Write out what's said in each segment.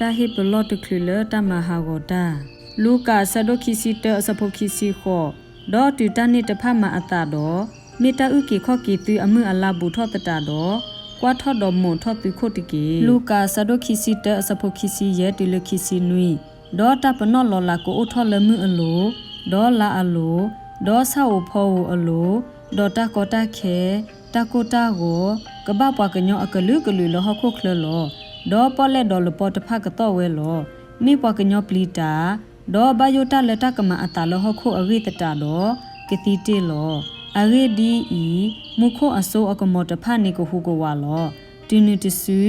တၢ်ဟ့ၣ်ပလီၢ်တချုးလၢတၢ်မၤဟးဂီၤတၢ်. လူၤကၣ်အဆၢဒိၣ်ခံဆံတၢအဆၢဖိခံဆံဃိး, ဒီးတုၤတၢ်န့ၣ်တဖၣ်မၤအသးဒီး, မ့ၢ်တၢ်အုၣ်က့ၤခီၣ်က့ၤသုအမုၢ်အလါဘူးထီၣ်သတးဒီး, ကွၢ်ထီၣ်ဒီးမိာ်ထီၣ်သုခိၣ်တက့ၢ်. လူၤကၣ်အဆၢဒိၣ်ခံဆံတၢအဆၢဖိခံဆံယဲၢ်တုၤလၢခံဆံနွံ, ဒီးတၢ်ပနီၣ်လီၤလးကအိၣ်ထီၣ်လၢမုၢ်အလိၤ, ဒီးလါအလိၤ, ဒီးဆၣ်ဧိၤဖီဧိၤအလိၤ, ဒီးတၢ်ကီတၢ်ခဲ, တၢ်ကိၢ်တၢ်ဂီၤ, ကဘၣ်ပှၤကညီအကလုာ်ကလုာ်လၢဟီၣ်ခိၣ်ချၢလီၤ. ဒီးပီၣ်လဲၣ်ဒီးလပီတဖၣ်ကသီၣ်ဝဲလီၤ. မ့ၢ်ပှၤကညီပျံၤတၢ်, ဒီးဘၣ်ယိၣ်တၢ်လၢတၢ်ကမၤအသးလၢဟီၣ်ခိၣ်အဂ့ၢ်သတးဒီး, ကသံတ့ၢ်လီၤ. အဂ့ၢ်ဒ်အံၤ, မူခိၣ်အစိအကမီၤတဖၣ်န့ၣ်ကဟူးကဝးလီၤ. တုၤနုၤတစု,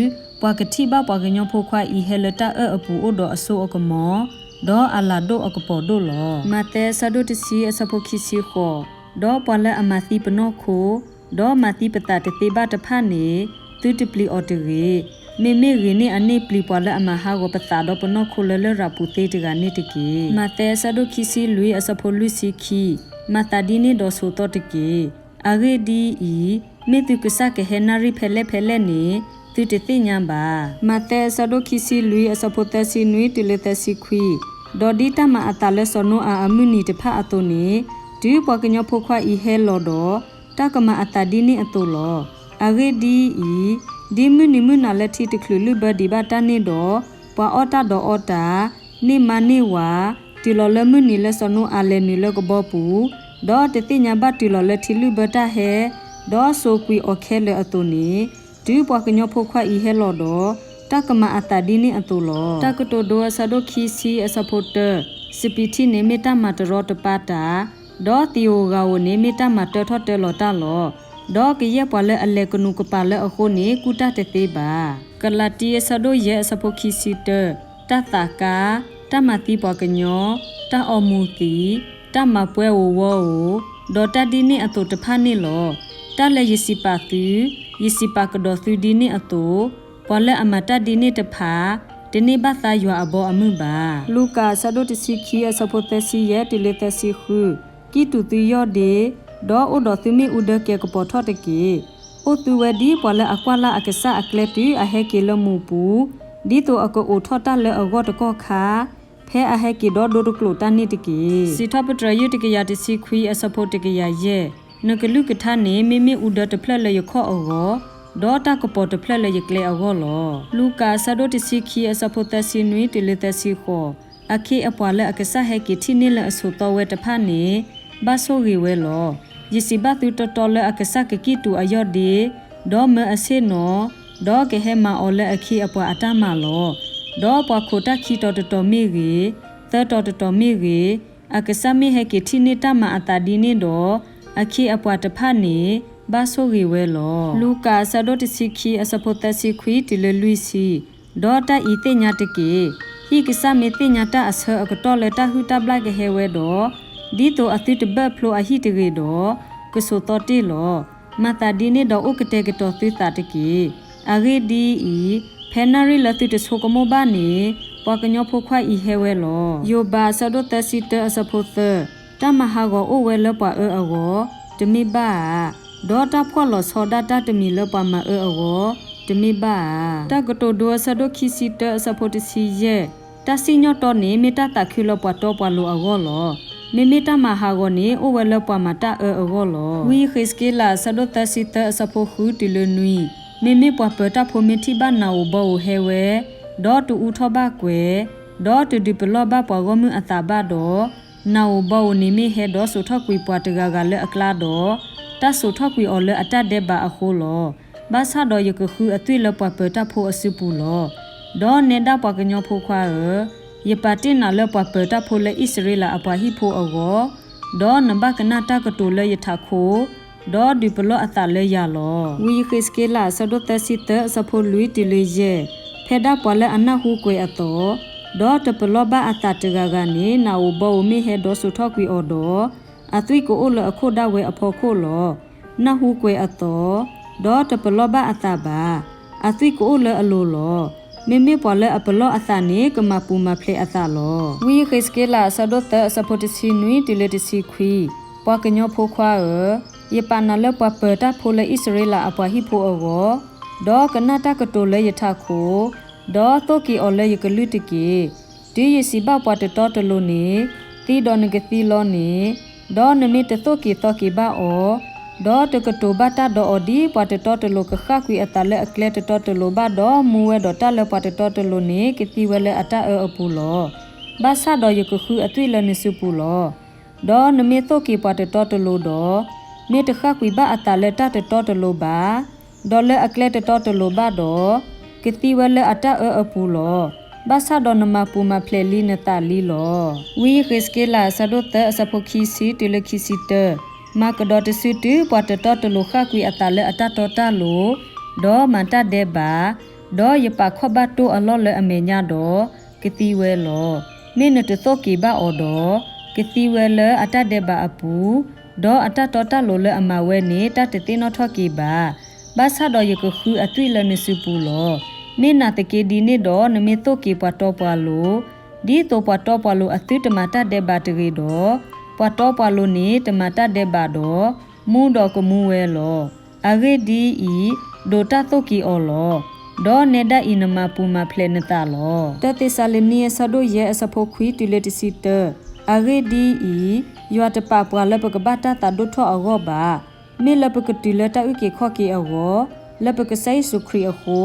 ပှၤကထံၣ်ဘၣ်ပှၤကညီဖိခွါအံၤဟဲလၢတၢ်အၢၣ်အပူၤအိၣ်ဒီးအစိအကမီၤ, ဒီးအလၤဒိၣ်အကပီၤဒိၣ်လီၤ. မးသဲအဆၢဒိၣ်တဆံအဆၢဖိခံဆံဃိး, ဒီးပှၤလၢအမၤသံပနီၢ်ခိ, ဒီးမၤသံပသးတသ့ဘၣ်တဖၣ်န့ၣ်, သုတပျံၤအီၤတဂ့ၤ. မ့မ့ၢ်ဂ့ၤန့ၢ်အန့ၢ်ပျံၤပှၤလၢအမၤဟးဂီၤပသးဒီးပနီၢ်ခိလၢလရာ်ပူၤသ့တဂၤန့ၣ်တက့ၢ်. မးသဲအဆၢဒိၣ်ခံဆံလွံၢ်အဆၢဖိလွံၢ်ဆံခံ, မၤသးဒ်န့ၣ်ဒီးဆိးသီတက့ၢ်. အဂ့ၢ်ဒ်အံၤ, မ့ၢ်သုကစၢ်ကဟဲနၣ်ရံၣ်ဖဲလဲၣ်ဖဲလဲၣ်န့ၣ်, သုတသ့ၣ်ညါဘၣ်. မးသဲအဆၢဒိၣ်ခံဆံလွံၢ်အဆၢဖိသၢဆံနွံတုၤလၢသၢဆံခွံ, ဒီးဒ်တၢ်မၤအသးလၢစီၤနိအၤအမုၢ်နံၤတဖၣ်အသိးန့ၣ်, တုၤပှၤကညီဖိခွါအံၤဟဲလီၤဒီး, တၢ်ကမၤအသးဒ်န့ၣ်အသိးလီၤ. အဂ့ၢ်ဒ်အံၤ, ဒ်မုၢ်နံၤမုၢ်နၤလၢထံတချုးလုၢ်ဘၢဒံးဘၣ်တၢ်န့ၣ်ဒီး, ပှၤအီၣ်တၢ်ဒီးအီတၢ်, န့ၢ်မါန့ၢ်ဝၤ, တုၤလီၤလၢမုၢ်နံၤလၢစီၤနိအၤလဲၤနုာ်လၢကဘီပူၤ, ဒီးတသ့ၣ်ညါဘၣ်တုၤလီၤလၢထံလုၢ်ဘၢတၢ်ဟဲ, ဒီးစိာ်ကွံာ်အီၤခဲလၢာ်အသိးန့ၣ်, တုၤပှၤကညီဖိခွါအံၤဟဲလီၤဒီး, တၢ်ကမၤအသးဒ်န့ၣ်အသိးလီၤ. တၢ်ကတိၤဒိအဆၢဒိၣ်ခံဆံအဆၢဖိတၢ, စပံးထံန့ၣ်မ့ၢ်တၢ်မၤတရီတပါတၢ်, ဒီးသံဧိၤဂၤဧိၤန့ၣ်မ့ၢ်တၢ်မၤတၢထီၣ်တၢလီၤတၢ်လီၤ. ဒီးကယဲၢ်ပှၤလၢအလဲၤကနူးကပၤလၢအဃိန့ၣ် ကူၣ်တၢ်တသ့ဘၣ်. ကလၤတံအဆၢဒိၣ်ယဲၢ်အဆၢဖိခံဆံတၢ, တၢ်သးကါ, တၢ်မၤသံပှၤကညီ, တၢ်အီၣ်မူၤသံး, တၢ်မၤပှဲၤဧိၤဝီဧိၤ, ဒီးတၢ်ဒ်န့ၣ်အသိးတဖၣ်န့ၣ်လီၤ. တၢ်လၢယစံးပာ်သု, ယစံးပာ်ကဒီးသုဒ်န့ၣ်အသိး, ပှၤလၢအမၤတၢ်ဒ်န့ၣ်တဖၣ်, တန့ၢ်ဘၣ်သါယွၤအဘီအမုၢ်ဘၣ်. လူၤကၣ်အဆၢဒိၣ်တဆံခံအဆၢဖိသၢဆံယဲၢ်တုၤလၢသၢဆံဃု, ကံၣ်တူာ်သုယီၢ်ဒ့, ဒီးအိၣ်ဒီးသုမ့ၣ်အူဒၢကဲၤကပီၤထီၣ်တက့ၢ်. အိၣ်သုဝဲဒ်ပှၤလၢအကွၢ်လၢ်အကစၢ်အကျဲတုၤအဟဲက့ၤလၢမူးပူၤ, ဒ်သိးအကအိးထီၣ်တၢ်လၢအဂီၢ်တကီၢ်ခါ, ဖဲအဟဲက့ၤဒီဒိတကျိာ်တၢ်န့ၣ်တက့ၢ်. စံးထီၣ်ပတြၢၤယုၢ်တကယၤတဆံခွံအဆၢဖိတကယၤယဲၢ်, နကလုၢ်ကထါန့ၣ် မ့မ့ၢ်အူဒၢတဖျၢၣ်လၢယခီၣ်အဂီၢ်, ဒီးတၢ်ကပီၤတဖျၢၣ်လၢယကျဲအဂီၢ်လီၤ. လူၤကၣ်အဆၢဒိၣ်တဆံခံအဆၢဖိသၢဆံနွံတုၤလၢသၢဆံဃိး, အခ့အပှၤလၢအကစၢ်ဟဲက့ၤထံၣ်န့ၢ်လၢအဆိးသီဝဲတဖၣ်န့ၣ်, ဘၣ်ဆိၣ်ဂ့ၤဝဲလီၤ. ယစံးဘၣ်သုတီတီလၢအကစၢ်ကကံၣ်တူာ်အယီၢ်ဒ့, ဒီးမၢအဆ့ၣ်နီၤ, ဒီးကဟဲမၤအီၤလၢအခ့အပှၤအတၢ်မၤလီၤ. ဒီးပှၤခိးတၢ်ခံတီၤတတီၤမ့ၢ်ဂ့ၤ, သၢတီၤတတီၤမ့ၢ်ဂ့ၤ, အကစၢ်မ့ၢ်ဟဲက့ၤထံၣ်န့ၢ်တၢ်မၤအသးဒ်န့ၣ်ဒီး, အခ့အပှၤတဖၣ်န့ၣ်, ဘၣ်ဆိၣ်ဂ့ၤဝဲလီၤ. လူၤကၣ်အဆၢဒိၣ်တဆံခံအဆၢဖိသၢဆံခွံတုၤလၢလွံၢ်ဆံ, ဒီးတၢ်အံၤသ့ၣ်ညါတက့ၢ်. ဟံၣ်ကစၢ်မ့ၢ်သ့ၣ်ညါတၢ်အဆၢအကတီၢ်လၢတၢ်ဟုၣ်တၢ်ဘျၣ်ကဟဲဝဲဒီး, ဒ်သိးအသုတဘၢၣ်ဖျိအဟံၣ်တဂ့ၤဒီး, ကဆိးသီတ့ၢ်လီၤ. မၤသးဒ်န့ၣ်ဒီးအိၣ်ကတဲာ်ကတီၤသုသးတက့ၢ်. အဂ့ၢ်ဒ်အံၤ, ဖဲနၣ်ရံၣ်လၢသုတဆိကမိၣ်ဘၣ်န့ၣ်, ပှၤကညီဖိခွါအံၤဟဲဝဲလီၤ. ယိၤဘးအဆၢဒိၣ်သၢဆံတၢအဆၢဖိသၢ, တၢ်မၤဟးဂီၤအိၣ်ဝဲလၢပှၤအၢအဂီၢ်, တမ့ၢ်ဘၣ်ဧါ. ဒီးတၢ်ဖှီၣ်လီၤဆီဒၣ်တၢ်တမံၤလၢပှၤမၤအၢအဂီၢ်, တမ့ၢ်ဘၣ်ဧါ. တၢ်ကတိၤဒိအဆၢဒိၣ်ခံဆံတၢအဆၢဖိတဆံယဲၢ်, တၢ်စံၣ်ညီၣ်တီန့ၣ်မ့ၢ်တၢ်သးခုလၢပှၤတီပှၤလိၤအဂီၢ်လီၤ. မ့မ့ၢ်တၢ်မၤဟးဂီၤန့ၣ် အိၣ်ဝဲလၢပှၤမၤတၢ်အၢအဂီၢ်လီၤ. ဝံယဃ့းစက့လးအဆၢဒိၣ်သၢဆံသၢအဆၢဖိဃုတုၤလၢနွံ, မ့မ့ၢ်ပှၤပၢၤတၢ်ဖိမ့ၢ်ထံၣ်ဘၣ်နၤဧိၤဘီဧိၤဟဲဝဲ, ဒီးတအူထီၣ်ဘၣ်ကွဲၤ, ဒီးတဒုးပလီၢ်ဘၣ်ပှၤဂီၢ်မုၢ်အသးဘၣ်ဒီး, နၤဧိၤဘီဧိၤန့ၣ်မ့ၢ်ဟဲဒီးစိာ်ထီၣ်ကွံာ်ပှၤတဂၤဂၤလၢအကျါဒီး, တၢ်စိာ်ထီၣ်ကွံာ်အီၤလၢအတၢ်ဒဲးဘးအဃိလီၤ. ဘၣ်ဆၣ်ဒီးယကဃုအသွံၣ်လၢပှၤပၢၤတၢ်ဖိအစုပူၤလီၤ. ဒီးနဲဒၣ်ပှၤကညီဖိခွါဧၢ, ယပာ်တ့ၢ်နၤလၢပှၤပၢၤတၢ်ဖိလၢအံၣ်စရ့လးအပှၤဟံၣ်ဖိအဂီၢ်, ဒီးနဘၣ်ကနၣ်တၢ်ကတိၤလၢယထးခိၣ်, ဒီးဒုးပလီၢ်အသးလၢယၤလီၤ. ဝံယဃ့းစက့လးအဆၢဒိၣ်သၢဆံသၢအဆၢဖိလွံၢ်တုၤလၢယဲၢ်, ဖဲဒၣ်ပှၤလၢအနၢ်ဟူကွဲၤအသီ, ဒီးတပလီၢ်ဘၣ်အသးတဂၤဂၤန့ၣ် နၤဧိၤဘီဧိၤမ့ၢ်ဟဲဒီးစိာ်ထီၣ်ကွံာ်အီၤဒီး, အသွံၣ်ကအိၣ်လၢအခိၣ်ဒၣ်ဝဲအဖီခိၣ်လီၤ. နၢ်ဟူကွဲၤအသီ, ဒီးတပလီၢ်ဘၣ်အသးဘၣ်. အသွံၣ်ကအိၣ်လၢအလိၤလီၤ. မ့မ့ၢ်ပှၤလၢအပလီၢ်အသးန့ၣ် ကမၤပူၤမၤဖျဲးအသးလီၤ. ဝံယဃ့းစက့လးအဆၢဒိၣ်သၢအဆၢဖိတဆံနွံတုၤလၢတဆံခွံ, ပှၤကညီဖိခွါဧၢ, ယပာ်နၤလၢပှၤပၢၤတၢ်ဖိလၢအံၣ်စရ့လးအပှၤဟံၣ်ဖိအဂီၢ်, ဒီးကနၣ်တၢ်ကတိၤလၢယထးခိၣ်, ဒီးသိၣ်က့ၤအီၤလၢယကလုၢ်တက့ၢ်. တုၤယစံးဘၣ်ပှၤတတီတလိၤန့ၣ်, သံဒီးနကသံလီၤန့ၣ်, ဒီးနမ့ၢ်တသိၣ်က့ၤသီက့ၤဘၣ်အီၤ, ဒီးတကတိၤဘၣ်တၢ်ဒီးအီၤဒ်ပှၤတတီတလိၤကဃၣ်ကွံာ်အသးလၢအကျဲတတီတလိၤဘၣ်ဒီး, မူဝဲဒီးတၢ်လၢပှၤတတီတလိၤန့ၣ် ကသံဝဲလၢအတၢ်အၢအပူၤလီၤ. ဘၣ်ဆၣ်ဒီးယကဃုအသွံၣ်လၢနစုပူၤလီၤ. ဒီးနမ့ၢ်သိၣ်က့ၤပှၤတတီတလိၤဒီး, မ့ၢ်တဃၣ်ကွံာ်ဘၣ်အသးလၢတၢ်တတီတလိၤဘၣ်, ဒီးလၢအကျဲတတီတလိၤဘၣ်ဒီး, ကသံဝဲလၢအတၢ်အၢအပူၤလီၤ. ဘၣ်ဆၣ်ဒီးနမၤပူၤမၤဖျဲးလံနသးလံလီၤ. ဝံယဃ့းစက့လး အဆၢဒိၣ်သၢ အဆၢဖိခံဆံတုၤလၢခံဆံတၢ, မၤကဒီးတစုတုၤပှၤတတီတလိၤဃၣ်ကွံာ်အသးလၢအတၢ်တီတၢ်လိၤ, ဒီးမၤတၢ်ဒဲးဘး, ဒီးယပာ်ခီၣ်ဘၣ်တိၢ်အလီၢ်လၢအမဲာ်ညါဒီး, ကသံဝဲလီၤ. မ့ၢ်နတသိၣ်က့ၤဘၣ်အီၤဒီး, ကသံဝဲလၢအတၢ်ဒဲးဘးအပူၤ, ဒီးအတၢ်တီတၢ်လိၤလၢအမၤဝဲန့ၣ် တၢ်တသ့ၣ်နီၣ်ထီၣ်က့ၤဘၣ်. ဘၣ်ဆၣ်ဒီးယကဃုအသွံၣ်လၢနစုပူၤလီၤ. မ့ၢ်နာ်သက့ဒ်န့ၣ်ဒီး နမ့ၢ်သိၣ်က့ၤပှၤတီပှၤလိၤ, ဒ်သိးပှၤတီပှၤလိၤအသုတမၤတၢ်ဒဲးဘးတဂ့ၤဒီး, ပှၤတီပှၤလိၤန့ၣ် တမၤတၢ်ဒဲးဘးဒီး, မူဒီးကမူဝဲလီၤ. အဂ့ၢ်ဒ်အံၤ, ဒိးတၢ်သိၣ်က့ၤအီၤလီၤ. ဒီးနဲဒၣ်အံၤနမၤပူၤမၤဖျဲးနသးလီၤ. တၢသ့းစၤလနံ အဆၢဒိၣ်ယဲၢ် အဆၢဖိခွံတုၤလၢတဆံတၢ, အဂ့ၢ်ဒ်အံၤ, ယွၤတပာ်ပှၤလၢပကဘၣ်တၢ်သးဒိၣ်ထီၣ်အဂီၢ်ဘၣ်. မ့ၢ်လၢပကတုၤလၢတၢ်အုၣ်က့ၤခီၣ်က့ၤအဂီၢ်, လၢပကစၢ်ယ့ၣ်ၡူးခရံာ်အဃိ,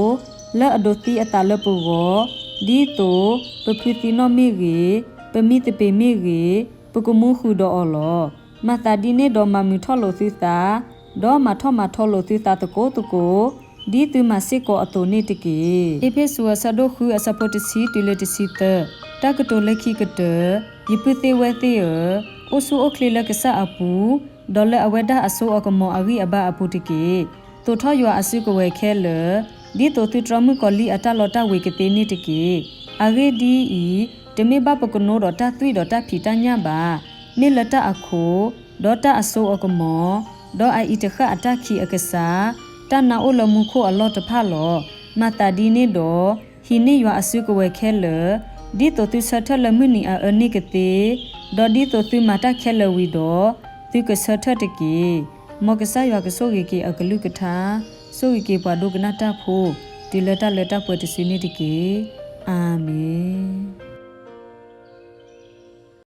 လၢအဒိးသံအသးလၢပဂီၢ်, ဒ်သိး, ပဖုသံနီၣ်မ့ၢ်ဂ့ၤ, ပမံသပ့ၤမ့ၢ်ဂ့ၤ, ပကမူဃုာ်ဒီးအီၤလီၤ. မၤသးဒ်န့ၣ်ဒီးမၤမုာ်ထီၣ်လိာ်သုသး, ဒီးမၤထီၣ်မၤထီလိာ်သုသးသကိးသကိး, ဒ်သုမၤစ့ၢ်ကီးအသိးန့ၣ်တက့ၢ်. အ့းဖ့းစူး အဆၢဒိၣ်ဃု အဆၢဖိတဆံတုၤလၢတဆံသၢ, တၢ်ကတိၤလၢခံကတၢၢ်, ယပုၢ်သ့ၣ်ဝဲၢ်သ့ၣ်ဧၢ, အိၣ်ဆူၣ်အိၣ်ချ့လၢကစၢ်အပူၤ, ဒီးလၢအဝဲဒၣ်အစိအကမီၤအဂံၢ်အဘါအပူၤတက့ၢ်. သိးထီၣ်ယွၤအစုကဝဲၤခဲလၢာ်, ဒ်သိးသုတြီမုၢ်ကီၤလံၢ်အတၢ်လီတၢ်ဝ့ၤကသ့န့ၣ်တက့ၢ်. အဂ့ၢ်ဒ်အံၤ, တမ့ၢ်ဘၣ်ပကနိဒီးတၢ်သွံၣ်ဒီးတၢ်ဖံးတၢ်ညၣ်ဘၣ်, မ့ၢ်လၢတၢ်အခိၣ်, ဒီးတၢ်အစိအကမီၤ, ဒီးအအံၤတဃၣ်အတၢ်ခံးအကစၢ်, တၢ်နာ်အိၣ်လၢမူခိၣ်အလီၢ်တဖၣ်လီၤ. မၤသးဒ်န့ၣ်ဒီး, ဟံးန့ၢ်ယွၤအစုကဝဲၤခဲလၢာ်, ဒ်သိးသုဆၢထၢၣ်လၢမုၢ်နံၤအအၢန့ၣ်ကသ့, ဒီးဒ်သိးသုမၤတၢ်ခဲလၢာ်ဝံၤဒီး, သုကဆၢထၢၣ်တက့ၢ်. မ်ကစၢ်ယွၤကဆိၣ်ဂ့ၤက့ၤအကလုၢ်ကထါ, ဆိၣ်ဂ့ၤက့ၤပှၤဒိကနၣ်တၢ်ဖိ, တုၤလၢတၢ်လၢတၢ်ပှဲၤတစုန့ၣ်တက့ၢ်. အၤမ့ၣ်.